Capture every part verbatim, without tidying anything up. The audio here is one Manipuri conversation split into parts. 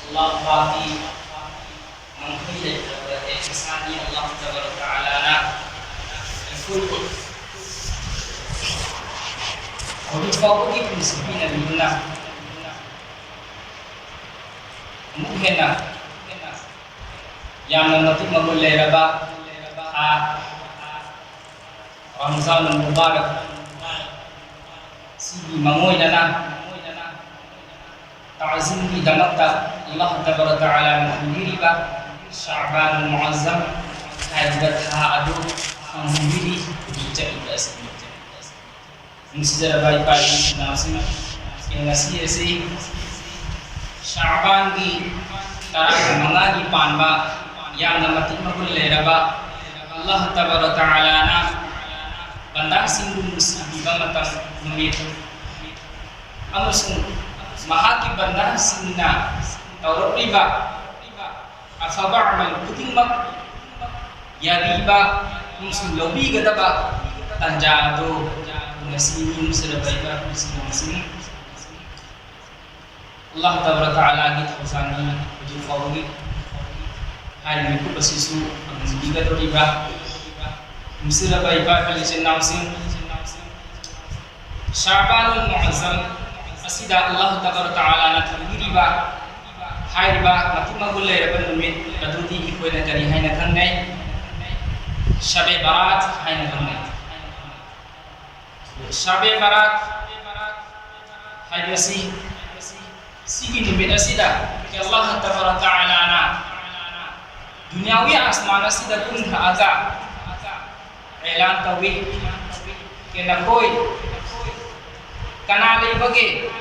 ꯑꯜꯂꯥꯍ ꯄꯥꯛꯀꯤ ꯉꯝꯈꯩ ꯂꯩꯇ꯭ꯔꯕ ꯑꯦꯍꯁꯥꯟꯅꯤ꯫ ꯑꯜꯂꯥꯍ ꯇꯕꯥꯔꯛ ꯇꯥꯂꯥꯅ ꯑꯩꯈꯣꯏꯕꯨ ꯍꯧꯖꯤꯛ ꯐꯥꯎꯕꯒꯤ ꯄꯨꯟꯁꯤ ꯄꯤꯅꯕꯤꯗꯨꯅ ꯑꯃꯨꯛ ꯍꯦꯟꯅ ꯌꯥꯝꯅ ꯃꯇꯤꯛ ꯃꯒꯨꯟ ꯂꯩꯔꯕ ꯊꯥ ꯔꯝꯖꯥꯟ ꯃꯨꯕꯥꯔꯛ ꯁꯤꯒꯤ ꯃꯉꯣꯏꯅꯅ ꯇꯥꯖꯤꯝꯒꯤꯗꯃꯛꯇ ꯑꯜꯂꯥꯍ ꯇꯕꯥꯔꯛ ꯇꯥꯂꯥꯅ ꯊꯝꯕꯤꯔꯤꯕ ꯁꯥꯕꯥꯟ ꯃꯨꯑꯖꯝ ꯍꯥꯏꯔꯤꯕ ꯊꯥ ꯑꯗꯨ ꯐꯪꯍꯟꯕꯤꯔꯤ꯫ ꯍꯧꯖꯤꯛ ꯆꯠꯂꯤꯕ ꯑꯁꯤꯅꯤ꯫ ꯅꯨꯡꯁꯤꯖꯔꯕ ꯏꯄꯥ ꯏꯄꯨ ꯏꯆꯤꯟ ꯏꯅꯥꯎꯁꯤꯡ, ꯉꯁꯤ ꯑꯁꯤ ꯁꯥꯕꯥꯟꯒꯤ ꯇꯔꯥꯃꯉꯥꯒꯤ ꯄꯥꯟꯕ ꯌꯥꯝꯅ ꯃꯇꯤꯛ ꯃꯒꯨꯟ ꯂꯩꯔꯕ ꯑꯜꯂꯥꯍ ꯇꯕꯥꯔꯛ ꯇꯥꯂꯥꯅ ꯕꯟꯗꯥꯁꯤꯡꯕꯨ ꯅꯨꯡꯁꯤꯕꯤꯕ ꯃꯇꯝ ꯅꯨꯃꯤꯠ ꯑꯃꯁꯨꯡ ꯃꯍꯥꯛꯀꯤ ꯕꯟꯗꯥꯁꯤꯡꯅ ꯇꯧꯔꯛꯂꯤꯕ ꯑꯐꯕ ꯑꯃꯜ ꯈꯨꯗꯤꯡꯃꯛ ꯌꯥꯕꯤꯕ ꯑꯃꯁꯨꯡ ꯂꯧꯕꯤꯒꯗꯕ ꯇꯥꯟꯖꯥ ꯑꯗꯨ ꯉꯁꯤ ꯅꯤꯡꯁꯤꯡꯂꯕ ꯏꯄꯥ ꯏꯄꯨꯁꯤꯡ ꯑꯃꯁꯨꯡ ꯑꯜꯂꯥꯍ ꯇꯕꯥꯔꯛ ꯇꯥꯂꯥꯒꯤ ꯊꯧꯖꯥꯜꯅ ꯍꯧꯖꯤꯛ ꯐꯥꯎꯕꯒꯤ ꯍꯥꯏꯔꯤꯕ ꯃꯤꯀꯨꯞ ꯑꯁꯤꯁꯨ ꯐꯪꯍꯟꯕꯤꯒꯗꯧꯔꯤꯕ ꯅꯨꯡꯁꯤꯔꯕ ꯏꯄꯥ ꯏꯄꯨ ꯏꯆꯤꯟ ꯏꯅꯥꯎꯁꯤꯡ, ꯁꯥꯕꯥꯅꯨꯜ ꯃꯨꯑꯖꯝ ꯑꯁꯤꯗ ꯑꯜꯂꯥꯍ ꯇꯕꯥꯔꯛ ꯇꯥꯂꯥꯅ ꯊꯝꯕꯤꯔꯤꯕ ꯍꯥꯏꯔꯤꯕ ꯃꯇꯤꯛ ꯃꯒꯨꯟ ꯂꯩꯔꯕ ꯅꯨꯃꯤꯠ ꯑꯗꯨꯗꯤ ꯑꯩꯈꯣꯏꯅ ꯀꯔꯤ ꯍꯥꯏꯅ ꯈꯪꯅꯩ? ꯁꯕꯦ ꯕꯔꯥꯠ ꯍꯥꯏꯅ ꯈꯪꯅꯩ꯫ ꯁꯕꯦ ꯕꯔꯥꯠ ꯍꯥꯏꯕꯁꯤ ꯁꯤꯒꯤ ꯅꯨꯃꯤꯠ ꯑꯁꯤꯗ ꯑꯜꯂꯥꯍ ꯇꯕꯥꯔꯛ ꯇꯥꯂꯥꯅ ꯗꯨꯅꯤꯌꯥꯋꯤ ꯑꯁꯃꯥꯟ ꯑꯁꯤꯗ ꯀꯨꯝꯊꯔꯛꯑꯒ ꯑꯦꯂꯥꯟ ꯇꯧꯏ, "ꯀꯦ ꯅꯈꯣꯏ ꯀꯅꯥ ꯂꯩꯕꯒꯦ?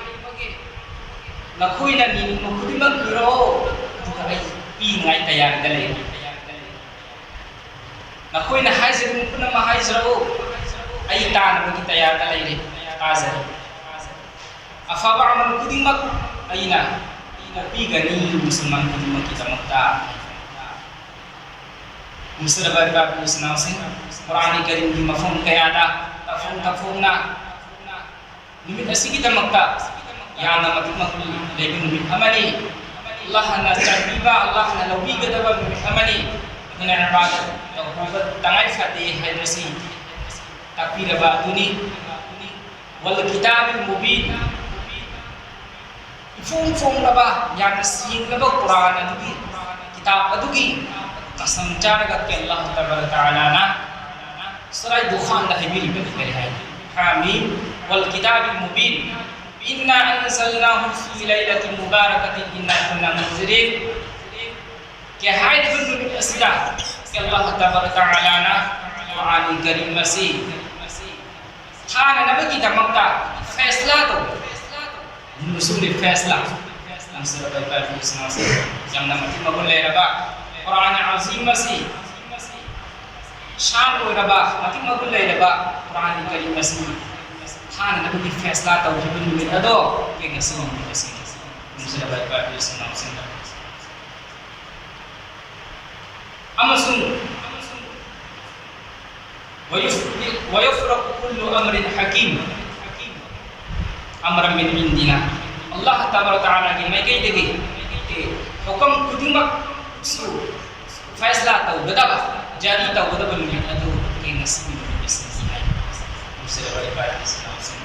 ꯅꯈꯣꯏꯅ ꯅꯤꯅꯤꯡꯕ ꯈꯨꯗꯤꯡꯃꯛ ꯅꯤꯔꯛꯑꯣ, ꯑꯗꯨꯒ ꯑꯩ ꯄꯤꯅꯤꯡꯉꯥꯏ ꯇꯌꯥꯔꯤꯗ ꯂꯩꯔꯤ꯫ ꯅꯈꯣꯏꯅ ꯍꯥꯏꯖꯅꯤꯡꯕ ꯄꯨꯝꯅꯃꯛ ꯍꯥꯏꯖꯔꯛꯎ, ꯑꯩ ꯇꯥꯅꯕꯒꯤ ꯇꯌꯥꯔꯤꯗ ꯂꯩꯔꯤ, ꯇꯥꯖꯔꯤ꯫ ꯑꯐꯕ ꯑꯃꯜ ꯈꯨꯗꯤꯡꯃꯛ ꯑꯩꯅ ꯄꯤꯒꯅꯤ ꯃꯨꯁꯜꯃꯥꯟ ꯈꯨꯗꯤꯡꯃꯛꯀꯤꯗꯃꯛꯇ"꯫ ꯅꯨꯡꯁꯤꯔꯕ ꯏꯄꯥ ꯏꯄꯨ ꯏꯆꯤꯟ ꯏꯅꯥꯎꯁꯤꯡ, ꯀꯨꯔꯥꯟ ꯀꯔꯤꯝꯒꯤ ꯃꯐꯝ ꯀꯌꯥꯗ ꯇꯐꯣꯡ ꯇꯐꯣꯡꯅ ꯅꯨꯃꯤꯠ ꯑꯁꯤꯒꯤꯗꯃꯛꯇ ꯌꯥꯝꯅ ꯃꯇꯤꯛ ꯃꯒꯨꯟ ꯂꯩꯕ ꯅꯨꯃꯤꯠ ꯑꯃꯅꯤ꯫ ꯑꯜꯂꯥꯍꯅ ꯆꯥꯟꯕꯤꯕ, ꯑꯜꯂꯥꯍꯅ ꯂꯧꯕꯤꯒꯗꯕ ꯅꯨꯃꯤꯠ ꯑꯃꯅꯤ꯫ ꯑꯗꯨꯅ ꯏꯕꯥꯗꯠ ꯇꯧꯕ ꯇꯉꯥꯏ ꯐꯗꯦ ꯍꯥꯏꯕꯁꯤ ꯇꯥꯛꯄꯤꯔꯕ ꯑꯗꯨꯅꯤ꯫ ꯋꯜ ꯀꯤꯇꯥꯕꯤꯜ ꯃꯨꯕꯤꯟ, ꯏꯐꯣꯡ ꯐꯣꯡꯂꯕ, ꯌꯥꯝꯅ ꯁꯦꯡꯂꯕ ꯀꯨꯔꯥꯟ ꯑꯗꯨꯒꯤ, ꯀꯤꯇꯥꯕ ꯑꯗꯨꯒꯤ ꯀꯁꯝ ꯆꯥꯔꯒ ꯑꯜꯂꯥꯍ ꯇꯕꯥꯔꯛ ꯇꯥꯂꯥꯅ ꯁꯨꯔꯥ ꯗꯨꯈꯥꯟꯗ ꯍꯥꯏꯕꯤꯔꯤꯕꯅꯤ꯫ ꯀꯔꯤ ꯍꯥꯏ? ꯍꯥꯃꯤꯝ ꯋꯜ ꯀꯤꯇꯥꯕꯤꯜ ꯃꯨꯕꯤꯟ ꯏꯟꯅꯥ ꯑꯟꯖꯜꯅꯥꯍꯨ ꯐꯤ ꯂꯩꯂꯥꯇꯤꯟ ꯃꯨꯕꯥꯔꯥꯀꯥꯇꯤꯟ ꯏꯟꯅꯥ ꯀꯨꯟꯅꯥ ꯃꯨꯟꯖꯤꯔꯤꯟ꯫ ꯀꯦ ꯍꯥꯏꯔꯤꯕ ꯅꯨꯃꯤꯠ ꯑꯁꯤꯗ ꯑꯜꯂꯥꯍ ꯇꯕꯥꯔꯛ ꯇꯥꯂꯥꯅ ꯀꯨꯔꯥꯟ ꯀꯔꯤꯝ ꯑꯁꯤ ꯊꯥꯅꯅꯕꯒꯤꯗꯃꯛꯇ ꯐꯦꯁꯂꯥ ꯇꯧꯕ꯫ ꯅꯨꯁꯨꯂꯤ ꯐꯦꯁꯂꯥ꯫ ꯅꯨꯡꯁꯤꯔꯕ ꯏꯄꯥ ꯏꯄꯨꯁꯤꯡ, ꯌꯥꯝꯅ ꯃꯇꯤꯛ ꯃꯒꯨꯟ ꯂꯩꯔꯕ ꯀꯨꯔꯥꯟ ꯑꯖꯤꯝ ꯑꯁꯤ, ꯁꯥꯟ ꯑꯣꯏꯔꯕ, ꯃꯇꯤꯛ ꯃꯒꯨꯟ ꯂꯩꯔꯕ ꯀꯨꯔꯥꯟ ꯀꯔꯤꯝ ꯑꯁꯤ ꯊꯥꯅꯅꯕꯒꯤ ꯐꯦꯁꯂꯥ ꯇꯧꯈꯤꯕ ꯅꯨꯃꯤꯠ ꯑꯗꯣ ꯑꯩꯈꯣꯏ ꯉꯁꯤ ꯅꯨꯃꯤꯠ ꯑꯁꯤ ꯅꯨꯡꯁꯤꯔꯕ ꯏꯄꯥ ꯏꯄꯨꯁꯤꯡ, ꯏꯅꯥꯎꯁꯤꯡꯗ ꯑꯃꯁꯨꯡ ꯋꯌꯨꯐ-, ꯋꯌꯨꯐꯔꯥꯀꯨ ꯀꯨꯜꯂꯨ ꯑꯃꯔꯤꯟ ꯍꯀꯤꯝ, ꯑꯃꯔ ꯃꯤꯟ ꯏꯟꯗꯤꯅꯥ꯫ ꯑꯜꯂꯥꯍ ꯇꯕꯥꯔꯛ ꯇꯥꯂꯥꯒꯤ ꯃꯥꯏꯀꯩꯗꯒꯤ ꯍꯨꯀꯝ ꯈꯨꯗꯤꯡꯃꯛꯁꯨ ꯐꯩꯁꯂꯥ ꯇꯧꯒꯗꯕ, ꯖꯥꯔꯤ ꯇꯧꯒꯗꯕ ꯅꯨꯃꯤꯠ ꯑꯗꯨ ꯉꯁꯤ ꯅꯨꯃꯤꯠ ꯑꯁꯤꯅꯤ ꯍꯥꯏ꯫ ꯅꯨꯡꯁꯤꯔꯕ ꯏꯄꯥ ꯏꯄꯨꯁꯤꯡ, ꯏꯅꯥꯎꯁꯤꯡ꯫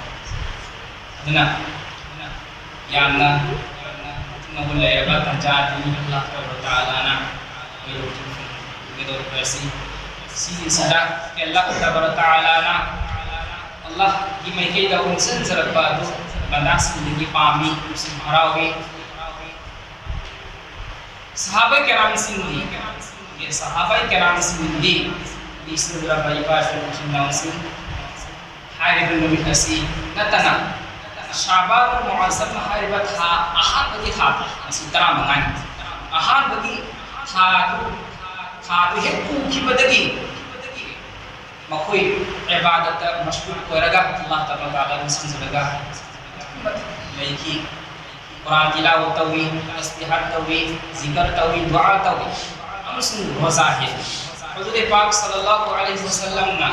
ꯑꯗꯨꯅ ꯌꯥꯝꯅ ꯃꯒꯨꯟ ꯂꯩꯔꯕ ꯇꯥꯟꯖꯥ ꯑꯗꯨꯅꯤ꯫ ꯑꯜꯂꯥꯍ ꯇꯕꯥꯔꯛ ꯇꯥꯂꯥꯅ ꯑꯩꯈꯣꯏꯗ ꯍꯧꯖꯤꯛ ꯐꯪꯍꯟꯕꯤꯒꯗꯧꯔꯤꯕ ꯑꯁꯤ꯫ ꯁꯤꯒꯤꯁꯤꯗ ꯑꯜꯂꯥꯍ ꯇꯕꯥꯔꯛ ꯇꯥꯂꯥꯅ ꯑꯜꯂꯥꯍꯒꯤ ꯃꯥꯏꯀꯩꯗ ꯑꯣꯟꯁꯤꯟꯖꯔꯛꯄ ꯑꯗꯨ ꯕꯟꯗꯥꯁꯤꯡꯗꯒꯤ ꯄꯥꯝꯃꯤ ꯑꯃꯁꯨꯡ ꯍꯔꯥꯎꯏ꯫ ꯁꯍꯥꯕꯥ ꯀꯤꯔꯥꯝꯁꯤꯡꯗꯤ, ꯁꯍꯥꯕꯥ ꯀꯤꯔꯥꯝꯁꯤꯡꯗꯤ, ꯅꯨꯡꯁꯤꯔꯕ ꯏꯄꯥ ꯏꯄꯨ ꯏꯆꯤꯟ ꯏꯅꯥꯎꯁꯤꯡ, ꯍꯥꯏꯔꯤꯕ ꯅꯨꯃꯤꯠ ꯑꯁꯤ ꯅꯠꯇꯅ ꯁꯥꯕꯥꯟ ꯃꯨꯑꯖꯖꯝ ꯍꯥꯏꯔꯤꯕ ꯊꯥ, ꯑꯍꯥꯟꯕꯒꯤ ꯊꯥ, ꯃꯁꯤ ꯇꯔꯥꯃꯉꯥꯅꯤ꯫ ꯑꯍꯥꯟꯕꯒꯤ ꯊꯥꯗꯨ, ꯊꯥꯗꯨ ꯍꯦꯛ ꯎꯈꯤꯕꯗꯒꯤ ꯃꯈꯣꯏ ꯏꯕꯥꯗꯠꯇ ꯃꯁꯒꯨꯜ ꯑꯣꯏꯔꯒ, ꯑꯜꯂꯥꯍ ꯇꯕꯥꯔꯛ ꯇꯥꯂꯥ ꯅꯤꯡꯁꯤꯡꯖꯔꯒ ꯑꯗꯨꯛꯀꯤ ꯃꯇꯤꯛ ꯂꯩꯈꯤ꯫ ꯀꯨꯔꯥꯟ ꯇꯤꯂꯥꯋꯠ ꯇꯧꯏ, ꯇꯁꯕꯤꯍꯥꯠ ꯇꯧꯏ, ꯖꯤꯀꯔ ꯇꯧꯏ, ꯗꯨꯑꯥ ꯇꯧꯏ, ꯑꯃꯁꯨꯡ ꯔꯣꯖꯥ ꯍꯦꯜꯂꯤ꯫ ꯍꯨꯖꯨꯔ ꯄꯥꯛ ꯁꯜꯂꯜꯂꯥꯍꯨ ꯑꯂꯩꯍꯤ ꯋꯁꯜꯂꯝꯅ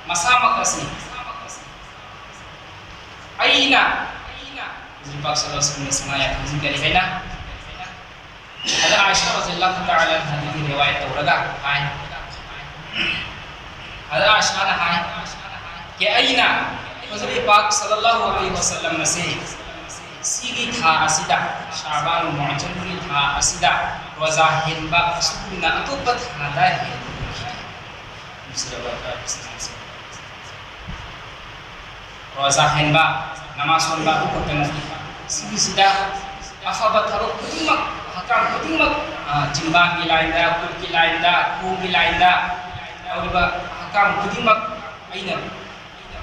ꯃꯁꯥꯃꯛ ꯑꯁꯤ, ꯑꯩꯅ ꯍꯧꯖꯤꯛ ꯄꯥꯛ ꯁꯜꯂꯣ ꯁꯤꯒꯨꯝꯕ ꯁꯉꯥꯏ ꯌꯥꯝ ꯊꯝꯖꯤꯟ ꯀꯔꯤ ꯍꯥꯏꯅ? ꯑꯗ ꯑꯥꯏꯁꯥ ꯔꯖꯤꯌꯜꯂꯥꯍꯨ ꯇꯥꯂꯥ ꯑꯟꯍꯥꯗꯒꯤ ꯔꯤꯋꯥꯌꯠ ꯇꯧꯔꯒ ꯍꯥꯏ꯫ ꯑꯗ ꯑꯥꯏꯁꯥꯅ ꯍꯥꯏ, ꯀꯦ ꯑꯩꯅ ꯍꯨꯖꯨꯔ ꯄꯥꯛ ꯁꯜꯂꯜꯂꯥꯍꯨ ꯑꯂꯩꯍꯤ ꯋꯁꯜꯂꯝ ꯑꯁꯤ ꯁꯤꯒꯤ ꯊꯥ ꯑꯁꯤꯗ, ꯁꯥꯕꯥꯟ ꯃꯨꯑꯖꯝꯒꯤ ꯊꯥ ꯑꯁꯤꯗ ꯔꯣꯖꯥ ꯍꯦꯟꯕ ꯑꯁꯨꯝꯅ ꯑꯇꯣꯞꯄ ꯊꯥꯗ ꯍꯦꯟꯕ ꯎꯈꯤꯗꯦ꯫ ꯔꯣꯖꯥ ꯍꯦꯟꯕ, ꯅꯃꯥꯖ ꯁꯣꯟꯕ ꯑꯗꯨ ꯈꯛꯇ ꯅꯠꯇꯦ꯫ ꯁꯤꯒꯤꯁꯤꯗ ꯑꯐꯕ ꯊꯕꯛ ꯈꯨꯗꯤꯡꯃꯛ, ꯍꯛꯆꯥꯡ ꯈꯨꯗꯤꯡꯃꯛ, ꯑ, ꯆꯤꯟꯕꯥꯟꯒꯤ ꯂꯥꯏꯟꯗ, ꯈꯨꯠꯀꯤ ꯂꯥꯏꯟꯗ, ꯈꯣꯡꯒꯤ ꯂꯥꯏꯟꯗ ꯇꯧꯔꯤꯕ ꯍꯛꯆꯥꯡ ꯈꯨꯗꯤꯡꯃꯛ, ꯑꯩꯅ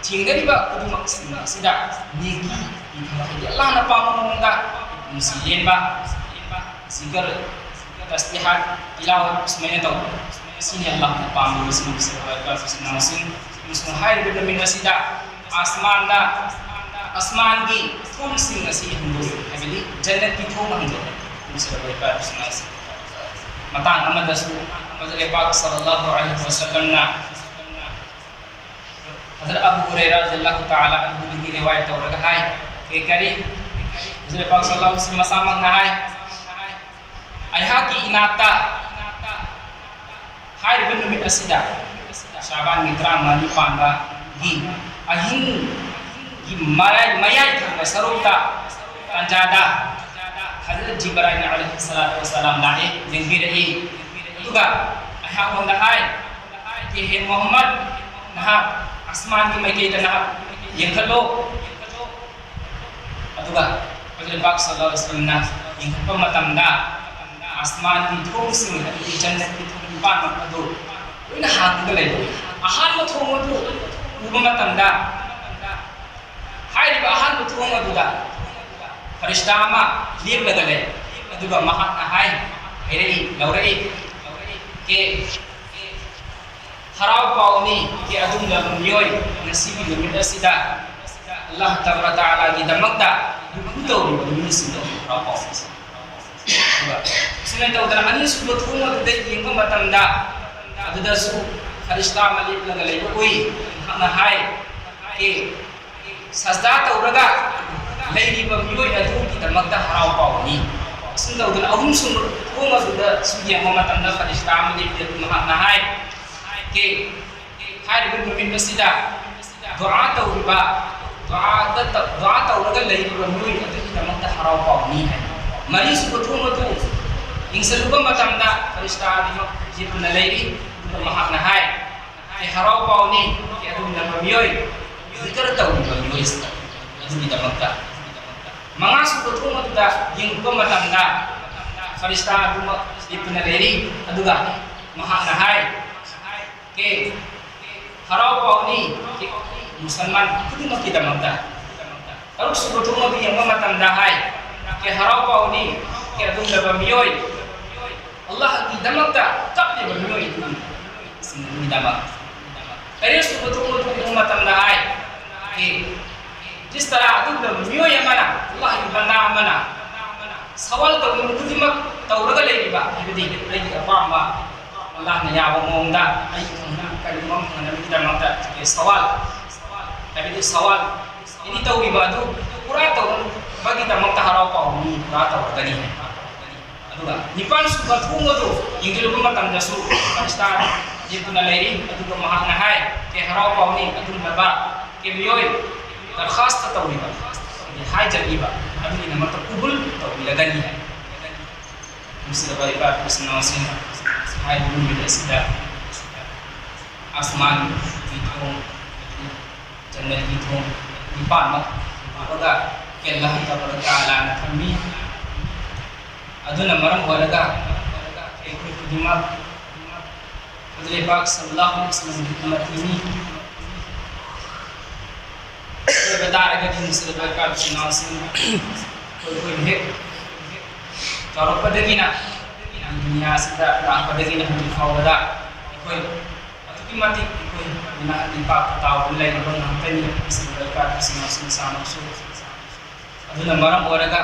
ꯊꯦꯡꯅꯔꯤꯕ ꯈꯨꯗꯤꯡꯃꯛꯁꯤꯡ ꯑꯁꯤꯗ ꯅꯦꯀꯤ ꯄꯤꯕ, ꯍꯥꯏꯗꯤ ꯑꯜꯂꯥꯍꯅ ꯄꯥꯝꯕ ꯃꯑꯣꯡꯗ ꯅꯨꯡꯁꯤ ꯂꯦꯟꯕ, ꯖꯤꯀꯔ, ꯇꯁꯕꯤꯍꯥꯠ, ꯇꯤꯂꯥꯋꯠ ꯁꯨꯃꯥꯏꯅ ꯇꯧꯕ꯫ ꯁꯤꯅꯤ ꯑꯜꯂꯥꯍꯅ ꯄꯥꯝꯂꯤꯕꯁꯤꯡ꯫ ꯑꯃꯁꯨꯡ ꯍꯥꯏꯔꯤꯕ ꯅꯨꯃꯤꯠ ꯑꯁꯤꯗ ꯑꯁꯃꯥꯟꯗ, ꯑꯁꯃꯥꯟꯒꯤ ꯊꯣꯡꯁꯤꯡ ꯑꯁꯤ ꯍꯥꯡꯗꯣꯛꯏ, ꯍꯥꯏꯕꯗꯤ ꯖꯟꯅꯠꯀꯤ ꯊꯣꯡ ꯍꯥꯡꯗꯣꯛꯏ꯫ ꯃꯇꯥꯡ ꯑꯃꯗꯁꯨ ꯍꯨꯖꯨꯔ ꯄꯥꯛ ꯁꯜꯂꯜꯂꯥꯍꯨ ꯑꯂꯩꯍꯤ ꯋꯁꯜꯂꯝꯅ ꯍꯨꯖꯨꯔ ꯑꯕꯨ ꯍꯨꯔꯩꯔꯥ ꯔꯖꯤꯌꯜꯂꯥꯍꯨ ꯇꯥꯂꯥ ꯑꯟꯍꯨꯗꯒꯤ ꯔꯤꯋꯥꯌꯠ ꯇꯧꯔꯒ ꯍꯥꯏ, ꯀꯩ ꯀꯔꯤ? ꯍꯨꯖꯨꯔ ꯄꯥꯛ ꯁꯜꯂꯜꯂꯥꯍꯨ ꯑꯂꯩꯍꯤ ꯋꯁꯜꯂꯝ ꯃꯁꯥꯃꯛꯅ ꯍꯥꯏ, ꯑꯩꯍꯥꯛꯀꯤ ꯏꯅꯥꯛꯇ ꯍꯥꯏꯔꯤꯕ ꯅꯨꯃꯤꯠ ꯑꯁꯤꯗ, ꯁꯥꯕꯥꯟꯒꯤ ꯇꯔꯥꯃꯉꯥꯅꯤ ꯄꯥꯟꯕꯒꯤ ꯑꯍꯤꯡꯒꯤ ꯃꯌꯥꯏ, ꯃꯌꯥꯏ ꯊꯪꯕ ꯁꯔꯨꯛꯇ, ꯇꯥꯟꯖꯥꯗ ꯍꯖꯔꯠ ꯖꯤꯕꯔꯥꯏꯜ ꯑꯂꯩꯍꯤ ꯁꯂꯥꯇꯨ ꯋꯁꯁꯂꯥꯝ ꯂꯥꯛꯑꯦ, ꯌꯦꯡꯕꯤꯔꯛꯏ꯫ ꯑꯗꯨꯒ ꯑꯩꯍꯥꯛꯉꯣꯟꯗ ꯍꯥꯏ, "ꯍꯦ ꯃꯨꯍꯝꯃꯗ, ꯅꯍꯥꯛ ꯑꯁꯃꯥꯟꯒꯤ ꯃꯥꯏꯀꯩꯗ ꯅꯍꯥꯛ ꯌꯦꯡꯈꯠꯂꯣ꯫" ꯑꯗꯨꯒ ꯍꯨꯖꯨꯔ ꯄꯥꯛ ꯁꯜꯂꯜꯂꯥꯍꯨ ꯑꯂꯩꯍꯤ ꯋꯁꯜꯂꯝꯅ ꯌꯦꯡꯈꯠꯄ ꯃꯇꯝꯗ, ꯑꯁꯃꯥꯟꯒꯤ ꯊꯣꯡꯁꯤꯡ, ꯍꯥꯏꯕꯗꯤ ꯖꯟꯅꯠꯀꯤ ꯊꯣꯡ ꯅꯤꯄꯥꯟꯃꯛ ꯑꯗꯨ ꯂꯣꯏꯅ ꯍꯥꯡꯗꯨꯅ ꯂꯩꯕ꯫ ꯑꯍꯥꯟꯕ ꯊꯣꯡ ꯑꯗꯨ ꯎꯕ ꯃꯇꯝꯗ, ꯍꯥꯏꯔꯤꯕ ꯑꯍꯥꯟꯕ ꯊꯣꯡ ꯑꯗꯨꯗ ꯐꯔꯤꯁꯇꯥ ꯑꯃ ꯂꯦꯞꯂꯒ ꯂꯩ꯫ ꯑꯗꯨꯒ ꯃꯍꯥꯛꯅ ꯍꯥꯏ, ꯍꯥꯏꯔꯛꯏ, ꯂꯧꯔꯛꯏ, ꯀꯦ, ꯍꯔꯥꯎ ꯄꯥꯎꯅꯤ, ꯀꯦ ꯑꯗꯨꯒꯨꯝꯂꯕ ꯃꯤꯑꯣꯏ, ꯉꯁꯤꯒꯤ ꯅꯨꯃꯤꯠ ꯑꯁꯤꯗ ꯑꯜꯂꯥꯍ ꯇꯕꯥꯔꯛ ꯇꯥꯂꯥꯒꯤꯗꯃꯛꯇ ꯔꯨꯀꯨ ꯇꯧꯔꯤꯕ ꯃꯤꯑꯣꯏꯁꯤꯡꯗꯣ ꯍꯔꯥꯎ ꯄꯥꯎꯅꯤ꯫ ꯑꯗꯨꯒ ꯁꯨꯃꯥꯏꯅ ꯇꯧꯗꯅ ꯑꯅꯤꯁꯨꯕ ꯊꯣꯡ ꯑꯗꯨꯗ ꯌꯦꯡꯕ ꯃꯇꯝꯗ, ꯑꯗꯨꯗꯁꯨ ꯐꯔꯤꯁꯇꯥ ꯑꯃ ꯂꯦꯞꯂꯒ ꯂꯩꯕ ꯎꯏ꯫ ꯃꯍꯥꯛꯅ ꯍꯥꯏ, "ꯑꯦ, ꯁꯖꯗꯥ ꯇꯧꯔꯒ ꯂꯩꯔꯤꯕ ꯃꯤꯑꯣꯏ ꯑꯗꯨꯒꯤꯗꯃꯛꯇ ꯍꯔꯥꯎ ꯄꯥꯎꯅꯤ꯫ ꯑꯁꯨꯝ ꯇꯧꯗꯅ ꯑꯍꯨꯝꯁꯨꯕ ꯊꯣꯡ ꯑꯗꯨꯗꯁꯨ ꯌꯦꯡꯕ ꯃꯇꯝꯗ ꯐꯔꯤꯁꯇꯥ ꯑꯃꯗꯤ ꯃꯍꯥꯛꯅ ꯍꯥꯏ, "ꯀꯦ, ꯍꯥꯏꯔꯤꯕ ꯅꯨꯃꯤꯠ ꯑꯁꯤꯗ ꯗꯨꯑꯥ ꯇꯧꯔꯤꯕ, ꯗꯨꯑꯥꯗ ꯇ-, ꯗꯨꯑꯥ ꯇꯧꯔꯒ ꯂꯩꯔꯤꯕ ꯃꯤꯑꯣꯏ ꯑꯗꯨꯒꯤꯗꯃꯛꯇ ꯍꯔꯥꯎ ꯄꯥꯎꯅꯤ" ꯍꯥꯏ꯫ ꯃꯔꯤꯁꯨꯕ ꯊꯣꯡ ꯑꯗꯨ ꯌꯦꯡꯁꯤꯜꯂꯨꯕ ꯃꯇꯝꯗ ꯐꯔꯤꯁꯇꯥ ꯑꯗꯨꯃꯛ ꯂꯦꯞꯇꯨꯅ ꯂꯩꯔꯤ꯫ ꯑꯗꯨꯒ ꯃꯍꯥꯛꯅ ꯍꯥꯏ, "ꯑꯩ ꯍꯔꯥꯎ ꯄꯥꯎꯅꯤ, ꯑꯩ ꯑꯗꯨꯒꯨꯝꯂꯕ ꯃꯤꯑꯣꯏ, ꯖꯤꯀꯔ ꯇꯧꯔꯤꯕ ꯃꯤꯑꯣꯏꯁꯤꯡ ꯑꯗꯨꯒꯤꯗꯃꯛꯇ꯫" ꯃꯉꯥꯁꯨꯕ ꯊꯣꯡ ꯑꯗꯨꯗ ꯌꯦꯡꯂꯨꯕ ꯃꯇꯝꯗ ꯐꯔꯤꯁꯇꯥ ꯑꯗꯨꯃꯛ ꯂꯦꯞꯇꯨꯅ ꯂꯩꯔꯤ꯫ ꯑꯗꯨꯒ ꯃꯍꯥꯛꯅ ꯍꯥꯏ, "ꯀꯦ, ꯍꯔꯥꯎ ꯄꯥꯎꯅꯤ, ꯀꯦ, ꯃꯨꯁꯜꯃꯥꯟ ꯈꯨꯗꯤꯡꯃꯛꯀꯤꯗꯃꯛꯇ꯫" ꯇꯔꯨꯛꯁꯨꯕ ꯊꯣꯡ ꯑꯗꯨ ꯌꯦꯡꯕ ꯃꯇꯝꯗ ꯍꯥꯏ, "ꯀꯦ, ꯍꯔꯥꯎ ꯄꯥꯎꯅꯤ, ꯀꯦ, ꯑꯗꯨꯒꯨꯝꯂꯕ ꯃꯤꯑꯣꯏ, ꯑꯜꯂꯥꯍꯒꯤꯗꯃꯛꯇ ꯀꯞꯂꯤꯕ ꯃꯤꯑꯣꯏ ꯑꯗꯨꯒꯤꯗꯃꯛ꯫" ꯇꯔꯦꯠꯁꯨꯕ ꯊꯣꯡ ꯑꯗꯨ ꯌꯦꯡꯕ ꯃꯇꯝꯗ ꯍꯥꯏ, "ꯀꯦ, ꯏꯁ ꯇꯔꯥ ꯑꯗꯨꯒꯨꯝꯂꯕ ꯃꯤꯑꯣꯏ ꯑꯃꯅ, ꯑꯜꯂꯥꯍꯒꯤ ꯕꯟꯗꯥ ꯑꯃꯅ ꯁꯋꯥꯜ ꯇꯧꯅꯤꯡꯕ ꯈꯨꯗꯤꯡꯃꯛ ꯇꯧꯔꯒ ꯂꯩꯔꯤꯕ, ꯍꯥꯏꯕꯗꯤ ꯑꯩꯒꯤ ꯑꯄꯥꯝꯕ ꯑꯜꯂꯥꯍꯅ ꯌꯥꯕ ꯃꯑꯣꯡꯗ ꯑꯩꯒꯤ ꯊꯨꯡꯅ ꯀꯔꯤꯒꯨꯝꯕ ꯑꯃ ꯐꯪꯅꯕꯒꯤꯗꯃꯛꯇ ꯁꯋꯥꯜ, ꯍꯥꯏꯕꯗꯤ ꯁꯋꯥꯜ ꯑꯦꯅꯤ ꯇꯧꯔꯤꯕ ꯑꯗꯨ ꯄꯨꯔꯥ ꯇꯧꯅꯕꯒꯤꯗꯃꯛꯇ ꯍꯔꯥꯎ ꯄꯥꯎꯅꯤ, ꯄꯨꯔꯥ ꯇꯧꯔꯒꯅꯤ" ꯍꯥꯏ꯫ ꯑꯗꯨꯒ ꯅꯤꯄꯥꯟꯁꯨꯕ ꯊꯣꯡ ꯑꯗꯨ ꯌꯦꯡꯁꯤꯜꯂꯨꯕ ꯃꯇꯝꯗꯁꯨ ꯐꯔꯤꯁꯇꯥ ꯂꯦꯞꯇꯨꯅ ꯂꯩꯔꯤ꯫ ꯑꯗꯨꯒ ꯃꯍꯥꯛꯅ ꯍꯥꯏ, "ꯀꯦ, ꯍꯔꯥꯎ ꯄꯥꯎꯅꯤ, ꯑꯗꯨꯒꯨꯝꯂꯕ ꯀꯦ, ꯃꯤꯑꯣꯏ ꯗꯔꯈꯥꯁꯇ ꯇꯧꯔꯤꯕ, ꯍꯥꯏꯖꯔꯤꯕ ꯑꯗꯨꯒꯤꯗꯃꯛꯇ ꯀꯨꯕꯨꯜ ꯇꯧꯕꯤꯔꯒꯅꯤ" ꯍꯥꯏ꯫ ꯅꯨꯡꯁꯤꯔꯕ ꯏꯄꯥ ꯏꯄꯨꯁꯤꯡ ꯏꯅꯥꯎꯁꯤꯡ, ꯍꯥꯏꯔꯤꯕ ꯅꯨꯃꯤꯠ ꯑꯁꯤꯗ ꯑꯁꯃꯥꯟꯒꯤ ꯊꯣꯡ, ꯖꯟꯅꯠꯀꯤ ꯊꯣꯡ ꯅꯤꯄꯥꯟꯃꯛ ꯍꯥꯡꯗꯣꯛꯑꯒ ꯑꯜꯂꯥꯍ ꯇꯕꯥꯔꯛ ꯇꯥꯂꯥꯅ ꯊꯝꯃꯤ꯫ ꯑꯗꯨꯅ ꯃꯔꯝ ꯑꯣꯏꯔꯒ ꯑꯩꯈꯣꯏ ꯈꯨꯗꯤꯡꯃꯛ ꯍꯖꯔꯠ ꯄꯥꯛ ꯁꯜꯂꯜꯂꯥꯍꯨ ꯑꯂꯩꯍꯤ ꯋꯁꯜꯂꯝꯒꯤ ꯎꯝꯃꯠꯇꯤꯅꯤ꯫ ꯑꯣꯏꯕ ꯇꯥꯔꯒꯗꯤ ꯅꯨꯡꯁꯤꯔꯕ ꯏꯄꯥ ꯏꯄꯨꯁꯤꯡ ꯏꯅꯥꯎꯁꯤꯡ, ꯑꯩꯈꯣꯏ ꯍꯦꯛ ꯆꯥꯎꯔꯛꯄꯗꯒꯤꯅ ꯗꯨꯅꯤꯌꯥꯁꯤꯗ ꯂꯥꯛꯄꯗꯒꯤꯅ ꯍꯧꯖꯤꯛ ꯐꯥꯎꯕꯗ ꯑꯩꯈꯣꯏ ꯑꯗꯨꯛꯀꯤ ꯃꯇꯤꯛ ꯑꯩꯈꯣꯏ ꯅꯍꯥꯛꯀꯤ ꯄꯥꯛ ꯄꯇꯥꯎꯗ ꯂꯩꯔꯕ ꯉꯥꯛꯇꯅꯤ꯫ ꯅꯨꯡꯁꯤꯔꯕ ꯏꯄꯥ ꯏꯄꯨꯁꯤꯡ ꯏꯅꯥꯎꯁꯤꯡ ꯏꯁꯥꯃꯛꯁꯨ꯫ ꯑꯗꯨꯅ ꯃꯔꯝ ꯑꯣꯏꯔꯒ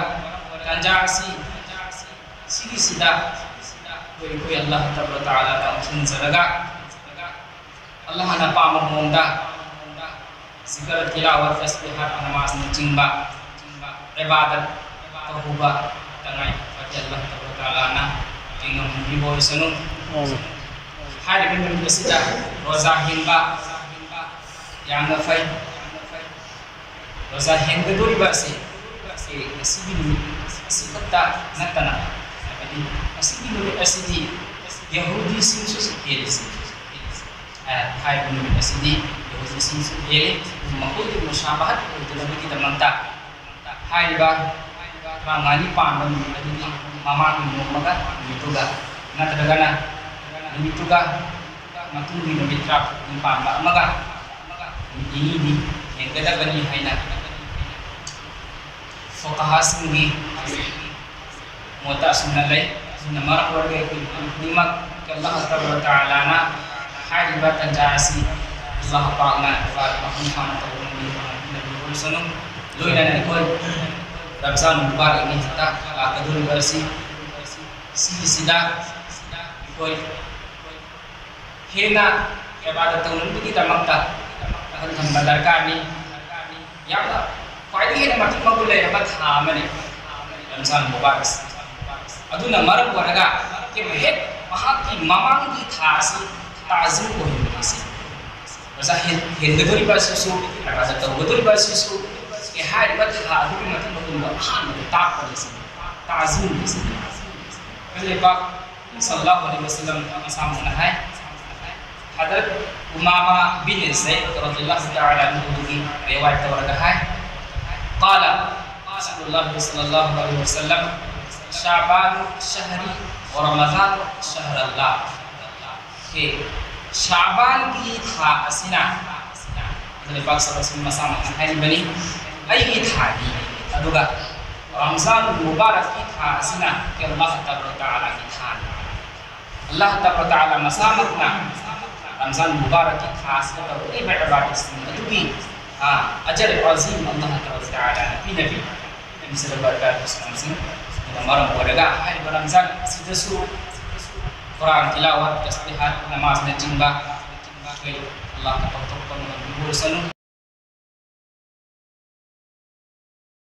ꯇꯥꯟꯖꯥ ꯑꯁꯤ, ꯁꯤꯒꯤꯁꯤꯗ ꯑꯩꯈꯣꯏ, ꯑꯩꯈꯣꯏ ꯑꯜꯂꯥꯍ ꯇꯕꯥꯔꯛ ꯇꯥꯂꯥꯗ ꯑꯣꯟꯁꯤꯟꯖꯔꯒ, ꯑꯜꯂꯥꯍꯅ ꯑꯄꯥꯝꯕ ꯃꯑꯣꯡꯗ ꯖꯤꯀꯔ, ꯇꯤꯂꯥꯋꯠ, ꯇꯁꯕꯤꯍꯥꯠ, ꯅꯃꯥꯖꯅꯆꯤꯡꯕ ꯏꯕꯥꯗꯠ ꯇꯧꯕ ꯇꯉꯥꯏ ꯐꯗꯦ꯫ ꯑꯜꯂꯥꯍ ꯇꯕꯥꯔꯀ ꯇꯥꯂꯥꯅ ꯇꯦꯡꯅꯍꯟꯕꯤꯕ ꯑꯣꯏꯁꯅꯨ꯫ ꯍꯥꯏꯔꯤꯕ ꯅꯨꯃꯤꯠ ꯑꯁꯤꯗ ꯔꯣꯖꯥ ꯍꯦꯟꯕ ꯌꯥꯝꯅ ꯐꯩ꯫ ꯔꯣꯖꯥ ꯍꯦꯟꯒꯗꯧꯔꯤꯕ ꯑꯁꯤ ꯉꯁꯤꯒꯤ ꯅꯨꯃꯤꯠ ꯑꯁꯤ ꯈꯛꯇ ꯅꯠꯇꯅ, ꯍꯥꯏꯕꯗꯤ ꯉꯁꯤꯒꯤ ꯅꯨꯃꯤꯠ ꯑꯁꯤꯗꯤ ꯌꯍꯨꯗꯤꯁꯤꯡꯁꯨ ꯍꯦꯜꯂꯤ꯫ ꯍꯥꯏꯔꯤꯕ ꯅꯨꯃꯤꯠ ꯑꯁꯤꯗꯤ ꯌꯍꯨꯗꯤꯁꯤꯡꯁꯨ ꯍꯦꯜꯂꯤ꯫ ꯃꯈꯣꯏꯒꯤ ꯃꯨꯁꯥꯕꯥꯍꯠ ꯑꯣꯏꯗꯅꯕꯒꯤꯗꯃꯛꯇ ꯍꯥꯏꯔꯤꯕ ꯇꯔꯥꯃꯉꯥꯅꯤ ꯄꯥꯟꯕ ꯅꯨꯃꯤꯠ ꯑꯗꯨꯒꯤ ꯃꯃꯥꯡꯒꯤ ꯅꯣꯡꯃꯒ ꯅꯨꯃꯤꯠꯇꯨꯒ ꯅꯠꯇ꯭ꯔꯒꯅ ꯅꯨꯃꯤꯠꯇꯨꯒ ꯃꯇꯨꯡꯒꯤ ꯅꯨꯃꯤꯠ ꯇꯔꯥꯇꯔꯨꯛꯅꯤ ꯄꯥꯟꯕ ꯑꯃꯒ ꯅꯨꯃꯤꯠ ꯅꯤꯅꯤꯗꯤ ꯍꯦꯟꯒꯗꯕꯅꯤ ꯍꯥꯏꯅ ꯐꯨꯀꯥꯍꯥꯁꯤꯡꯒꯤ ꯃꯣꯠꯇ ꯑꯁꯨꯝꯅ ꯂꯩ꯫ ꯑꯁꯨꯝꯅ ꯃꯔꯝ ꯑꯣꯏꯔꯒ ꯑꯩꯈꯣꯏ ꯈꯨꯗꯤꯡꯃꯛ ꯑꯜꯂꯥꯍ ꯇꯕꯥꯔꯀ ꯇꯥꯂꯥꯅ ꯍꯥꯏꯔꯤꯕ ꯇꯟꯖꯥ ꯑꯁꯤ ꯑꯜꯂꯥꯍ ꯄꯥꯛꯅ ꯃꯄꯨꯡ ꯐꯥꯅ ꯇꯧꯕ ꯉꯝꯕꯤꯕ ꯑꯣꯏꯁꯅꯨ꯫ ꯂꯣꯏꯅꯅ ꯑꯩꯈꯣꯏ ꯔꯝꯖꯥꯟ ꯃꯨꯕꯥꯔꯛ ꯅꯨꯃꯤꯠꯇ ꯂꯥꯛꯀꯗꯧꯔꯤꯕ ꯑꯁꯤ ꯁꯤꯒꯤꯁꯤꯗ ꯑꯩꯈꯣꯏ ꯍꯦꯟꯅ ꯏꯕꯥꯗꯠ ꯇꯧꯅꯕꯒꯤꯗꯃꯛꯇ ꯋꯥꯈꯜ ꯊꯝꯕ ꯗꯔꯀꯥꯔꯅꯤ꯫ ꯌꯥꯝꯅ ꯈ꯭ꯋꯥꯏꯗꯒꯤ ꯍꯦꯟꯅ ꯃꯇꯤꯛ ꯃꯒꯨꯟ ꯂꯩꯔꯕ ꯊꯥ ꯑꯃꯅꯤ ꯔꯝꯖꯥꯟ ꯃꯨꯕꯥꯔꯛ ꯑꯁꯤ꯫ ꯑꯗꯨꯅ ꯃꯔꯝ ꯑꯣꯏꯔꯒ ꯍꯦꯛ ꯃꯍꯥꯛꯀꯤ ꯃꯃꯥꯡꯒꯤ ꯊꯥ ꯑꯁꯤ ꯇꯥꯖꯤꯝ ꯑꯣꯏꯍꯟꯕꯅꯤ꯫ ꯁꯤ ꯔꯣꯖꯥ ꯍꯦꯟ-, ꯍꯦꯟꯒꯗꯧꯔꯤꯕ ꯑꯁꯤꯁꯨ, ꯏꯕꯥꯗꯠ ꯇꯧꯒꯗꯧꯔꯤꯕ ꯑꯁꯤꯁꯨ, ꯑꯦ, ꯍꯥꯏꯔꯤꯕ ꯊꯥ ꯑꯗꯨꯒꯤ ꯃꯇꯤꯛ ꯃꯒꯨꯟꯗꯣ ꯑꯍꯥꯟꯕꯗ ꯇꯥꯛꯄꯅꯤ꯫ ꯁꯤ ꯇꯥꯖꯤꯝꯅꯤ꯫ ꯁꯤ ꯂꯩꯕꯥꯛ ꯁꯜꯂꯜꯂꯥꯍꯨ ꯑꯂꯩꯍꯤ ꯋꯁꯜꯂꯝ ꯃꯁꯥꯃꯛꯅ ꯍꯥꯏ꯫ ꯍꯗꯔꯠ ꯎꯃꯥꯃꯥ ꯕꯤꯟ ꯖꯩꯗ ꯔꯗꯤꯌꯜꯂꯥꯍꯨ ꯇꯥꯂꯥ ꯑꯟꯍꯨꯗꯒꯤ ꯔꯤꯋꯥꯌꯠ ꯇꯧꯔꯒ ꯍꯥꯏ, قال رسول الله صلى الله عليه وسلم: شعبان شهري ورمضان شهر الله. ꯁꯤ ꯁꯥꯕꯥꯟꯒꯤ ꯊꯥ ꯑꯁꯤꯅ, ꯑꯗꯨꯅ ꯄꯥꯛ ꯆꯠꯂꯁꯨ ꯃꯁꯥꯃꯛꯅ ꯍꯥꯏꯔꯤꯕꯅꯤ, ꯑꯩꯒꯤ ꯊꯥꯅꯤ꯫ ꯑꯗꯨꯒ ꯔꯝꯖꯥꯟ ꯃꯨꯕꯥꯔꯛꯀꯤ ꯊꯥ ꯑꯁꯤꯅ ꯑꯜꯂꯥꯍ ꯇꯕꯥꯔꯀ ꯇꯥꯂꯥꯒꯤ ꯊꯥꯅꯤ꯫ ꯑꯜꯂꯥꯍ ꯇꯕꯥꯔꯀ ꯇꯥꯂꯥ ꯃꯁꯥꯃꯛꯅ ꯔꯝꯖꯥꯟ ꯃꯨꯕꯥꯔꯛꯀꯤ ꯊꯥ ꯑꯁꯤꯗ ꯇꯧꯔꯛꯂꯤꯕ ꯏꯕꯥꯗꯠꯁꯤꯡ ꯑꯗꯨꯒꯤ, ꯑꯥ, ꯑꯖꯔ ꯑꯖꯤꯝ ꯑꯜꯂꯥꯍ ꯇꯕꯥꯔꯀ ꯇꯥꯂꯥꯅ ꯄꯤꯅꯕꯤ꯫ ꯃꯤꯁꯤꯗ ꯕꯔꯀꯥꯠ ꯏꯁꯂꯥꯝꯁꯤꯡ ꯑꯗꯨꯅ ꯃꯔꯝ ꯑꯣꯏꯔꯒ ꯍꯥꯏꯔꯤꯕ ꯔꯝꯖꯥꯟ ꯑꯁꯤꯗꯁꯨ ꯀꯨꯔꯥꯟ ꯇꯤꯂꯥꯋꯥꯠ, ꯇꯁꯕꯤꯍꯥꯠ, ꯅꯃꯥꯖꯅꯆꯤꯡꯕ ꯑꯩꯈꯣꯏ ꯑꯜꯂꯥꯍꯅ ꯄꯥꯡꯊꯣꯛꯄ ꯉꯝꯕꯤꯕ ꯑꯣꯏꯁꯅꯨ꯫